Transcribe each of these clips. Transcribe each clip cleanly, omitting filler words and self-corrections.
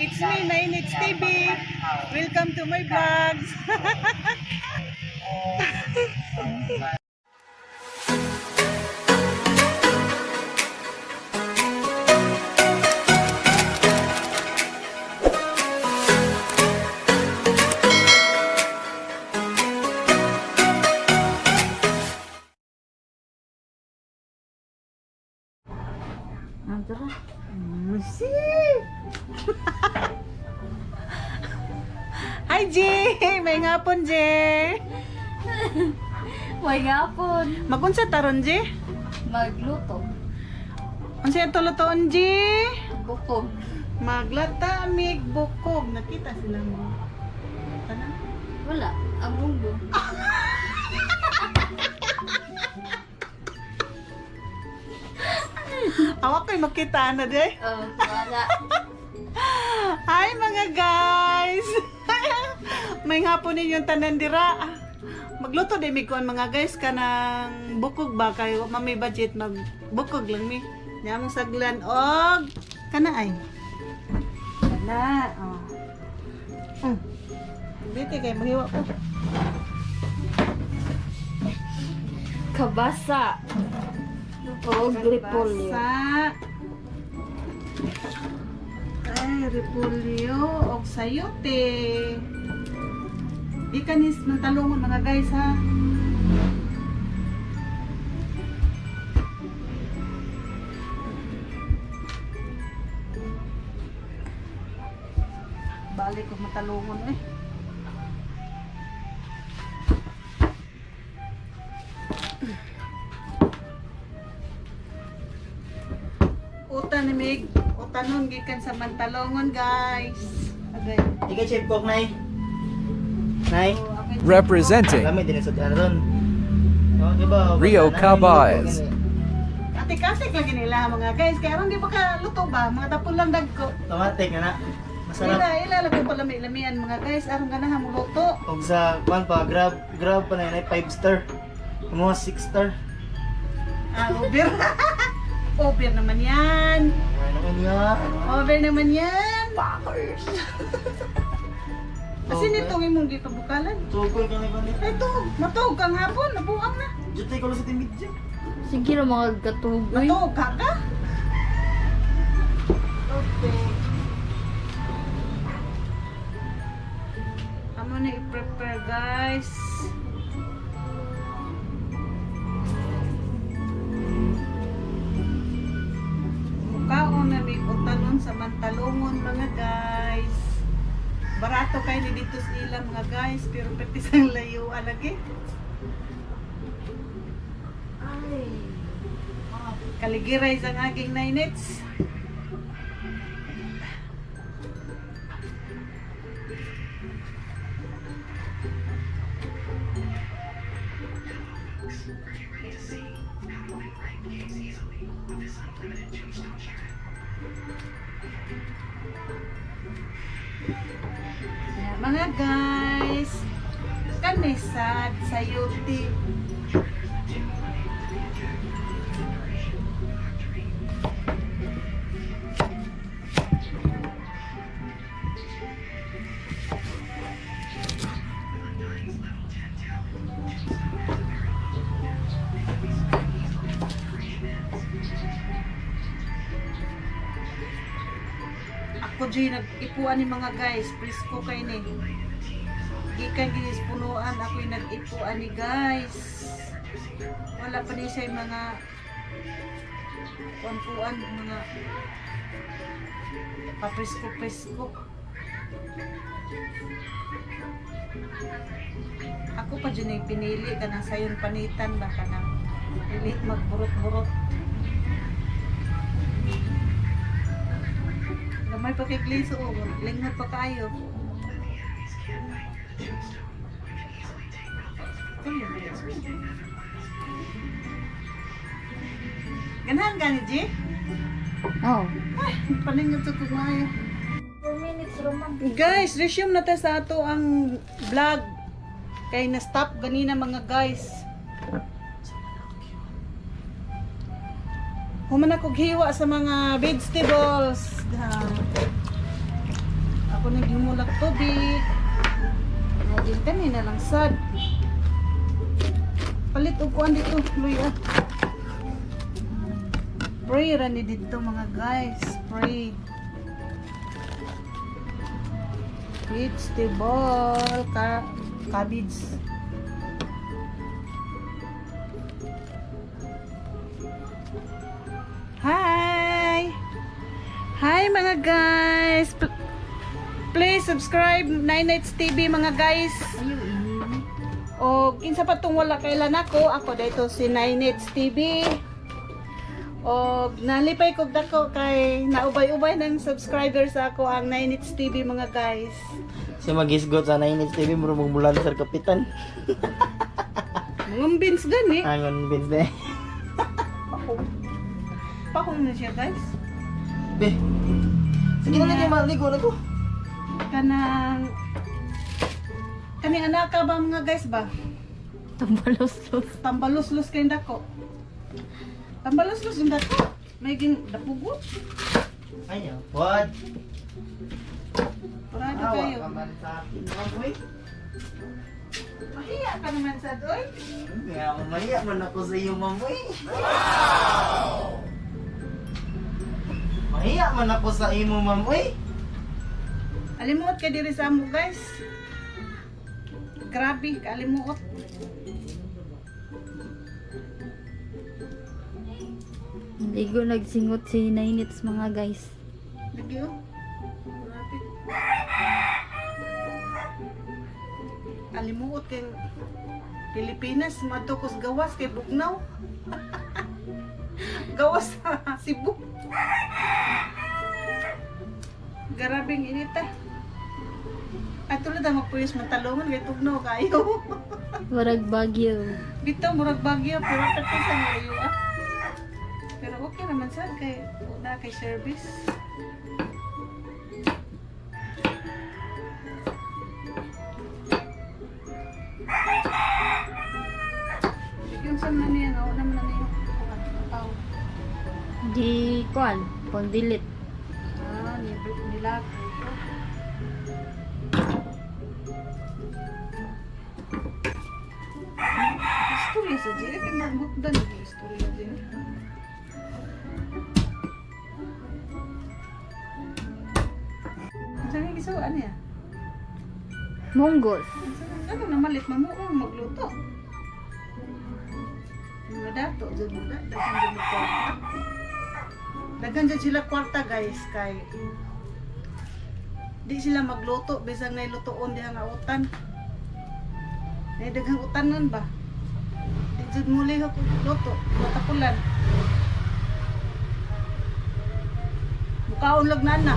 It's me, Nainits TV. Welcome to my vlogs. Tara. See? Hi, G! May ngapon, G! May ngapon. Magunsa taron, G? Magluto. Unsa yung tulutoon, G? Bukog. Maglata, mig, bukog. Nakita sila mo. Tanan? Wala. Ang munggo. Awak ko'y makita na, de. Oh, wala. Hi mga guys! May hapon ninyong tanan dira. Magluto din mi kuan mga guys kanang bukog ba kayo mami budget magbukog lang mi. Nya mong saglan og kana ay. Kana oh. Dito kay maghiwa ko. Kabasa. Og repolyo. Basa. Ay, repolyo og sayote. Di kanis ng talungon mga guys ha. Balik ko matalungon eh. Utan ni Mig, utanon gikan sa mantalongon guys. Agay. Ikaw chef cook, Nay. Nay, Oh, akin- Representing kami din sa ron. Oh, di ba? Rio Nanay, Cabaez. Atik-atik lagi nila mga guys. Kaya aron di ba ka luto ba? Mga tapon lang dagko. Automatic na na. Masarap. Ila, ila lagi pa lami-lamian mga guys. Aron ganahan mo luto. Og sa kwan pa, grab, grab pa na yun, 5 star. Mga 6 star. Ah, over. Over naman yan. Ano naman yan? Over naman yan. Fuckers! Kasi nitong imong gikabukalan. Tugol ka na ba nito? Ay, tuog. Matuog kang hapon. Nabuang na. Jutay ko lang sa timidyo. Sige na mga gatugoy. Matuog ka ka? Okay. Amo na i-prepare guys. Mukaon na may utanon sa mantalungon mga guys. Barato kay ni dito sa ila mga guys, pero pati sa layo alagi. Ay. Kaligiray sa aging 9 minutes. Ayan, mga guys, kanisad sayuti. Ako dyan, nag-ipuan ni mga guys. Presko kay ni. Gikan ginis punuan, ako'y nag-ipuan ni guys. Wala pa ni siya yung mga kuan-kuan, mga papresko-presko. Ako pa dyan ay pinili ka ng sayon panitan ba ka ng dili magburot-burot. Gamay pa kay Gliso, oh. Lingon pa kayo. Ganahan gani, G? Oh. Ay, palingon sa kumayo. 4 minutes roman. Guys, resume na ta sa ato ang vlog. Kay na-stop ganina mga guys. Human ako hiwa sa mga vegetables. Ah. nang gihumulak tubig. Nagin kani na lang sad. Palit og kuan dito, luya. Pray ra ni dito, mga guys. Pray. Vegetable, cabbage. Hi! Hi, mga guys! Please subscribe Nine Nights TV, mga guys. Ayaw ini. O kinsa pa tong wala kailan ako, ako dito si Nine Nights TV. O nalipay kog dako kay naubay-ubay ng subscribers ako ang Nine Nights TV, mga guys. Si magisgot sa 9 Inch TV, murag magmulan sir kapitan. Mga beans gani. Angon bins de. Pahong. Pahong na siya, guys. Be. Sige na lagi maligo na ko. Kanang kaning anak ba, mga guys ba? Tambalos-los. Tambalos-los kay dako. Tambalos-los yung dako. May ging dapugo. Ay, what? Parado kayo. Awa ka man sa akin, ma'am, uy. Mahiya ka naman sa doy. Kaya ako mahiya man ako sa iyo, ma'am, uy. Mahiya man ako sa imo, ma'am, uy. Alimuot kay diri sa amo, guys. Grabe, kaalimuot. Ligo nagsingot si Nainits, mga guys. Lagi oh. Grabe. Alimuot kay Pilipinas, madto kos gawas kay bugnaw. Gawas sa Cebu. Grabing inita. At tulad ang magpuyos matalungan kay tugnaw kayo. Warag Bagyo. Bitaw murag bagyo pero kato sa layo ah. Pero okay naman sa kay una kay service. Yung sa man niya, no? Naman na niya. Tao. Di kuan, pondilit. Ah, nilag. Istorya sa Jay. Kaya magbukdan yung istorya Jay. Ang sabi giso, ano ya? Monggos. Ano na malit mamuong magluto? Mga dato, dyan mo da. Daghan dyan mo kwarta. Daghan dyan sila kwarta, guys, kay di sila magluto bisang nailutoon diha nga utan. Nay daghang utanon ba? Di jud mo lihok og luto, matapulan. Mukaon lag nana.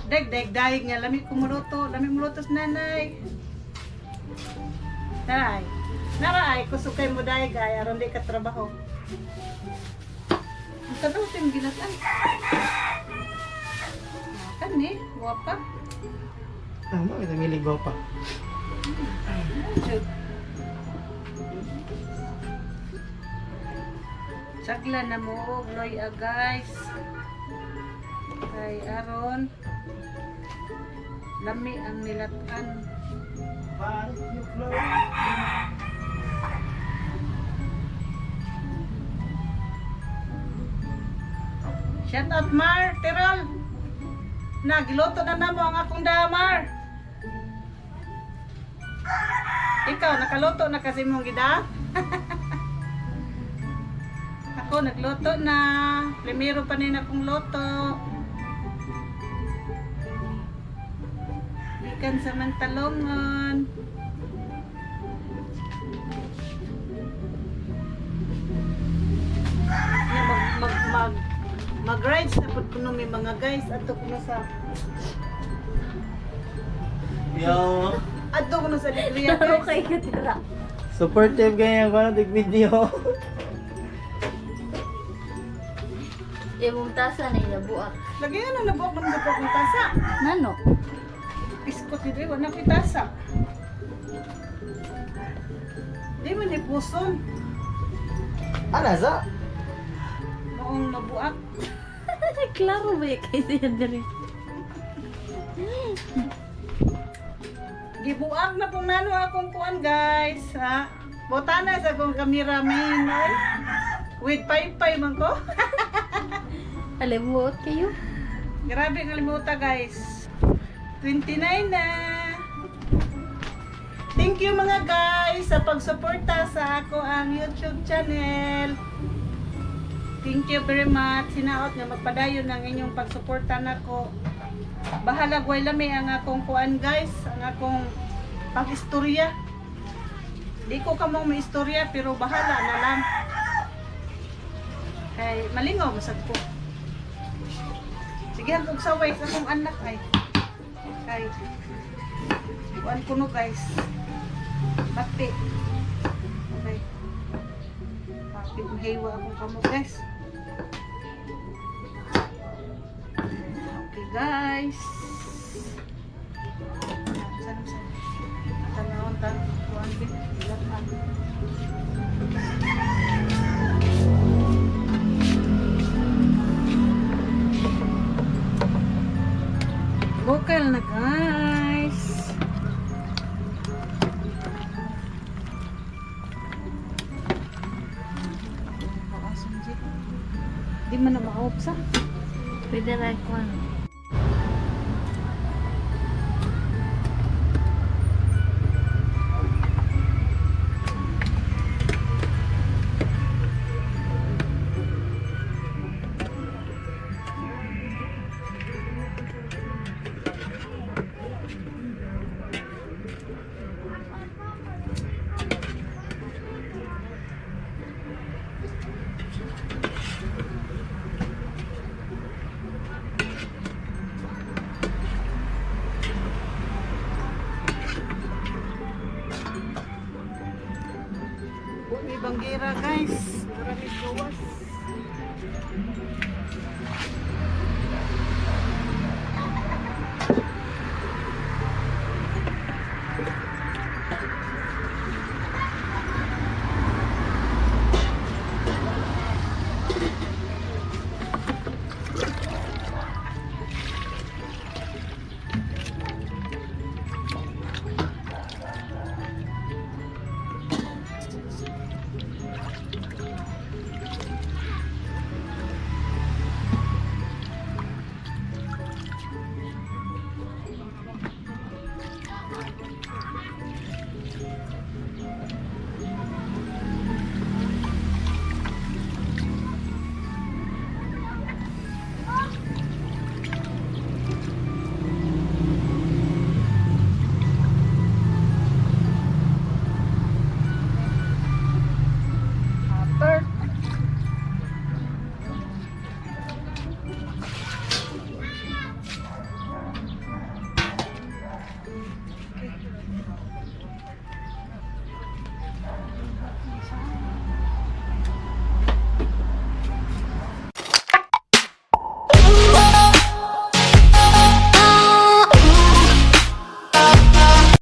Deg deg dahig nga lami ko muluto, lami muluto sa nanay. Taray. Nara ay kusog kay mo dahig ay aron di ka trabaho. Ang tanaw tim ginatan. Kan ni, guwapa. Tama, kita milig pa. Jud. Sagla na mo og loy ah, guys. Kay aron lami ang nilatan. Shout out Mar Terol. Na giluto na namo ang akong damar. Ikaw nakaluto na kasi mong gida? Ako nagluto na. Primero pa nin akong luto. Ikan sa mantalongon. Ya, mag mag mag mag-rides na pud kuno mi, mga guys, adto kuno sa Yo. adto kuno sa Alegria, Laro guys. kay katira. Supportive ganyan ko na video. Imong tasa na inabuak. Lagi ano nabuak ng buak ng tasa. Nano? Iskot dito, wala ko'y tasa. Di man ni puson. Ana sa? Maong nabuak. Klaro ba kay siya diri? Gibuak na pong nano akong kuan, guys. Ha? Bota na sa akong cameraman. Ay. With paypay man ko. Alimot kayo. Grabe kalimuta, guys. 29 na. Thank you, mga guys, sa pagsuporta sa ako ang YouTube channel. Thank you very much. Hinaot nga magpadayon ang inyong pagsuporta nako. Bahala gway lami ang akong kuan, guys, ang akong pag-istorya. Di ko kamong may istorya pero bahala na lang. Kay malingaw masad ko. Sige, ang saway sa akong anak ay. Kay kuan ko no, guys. Bati. Okay. Kapit mahiwa akong kamo, guys. Okay, guys. Saan saan? Tanawon ta kuan bit. Lapan. Bukal na, guys. Di man na maop sa. Pwede na ko ano. May banggera, guys. Marami gawas.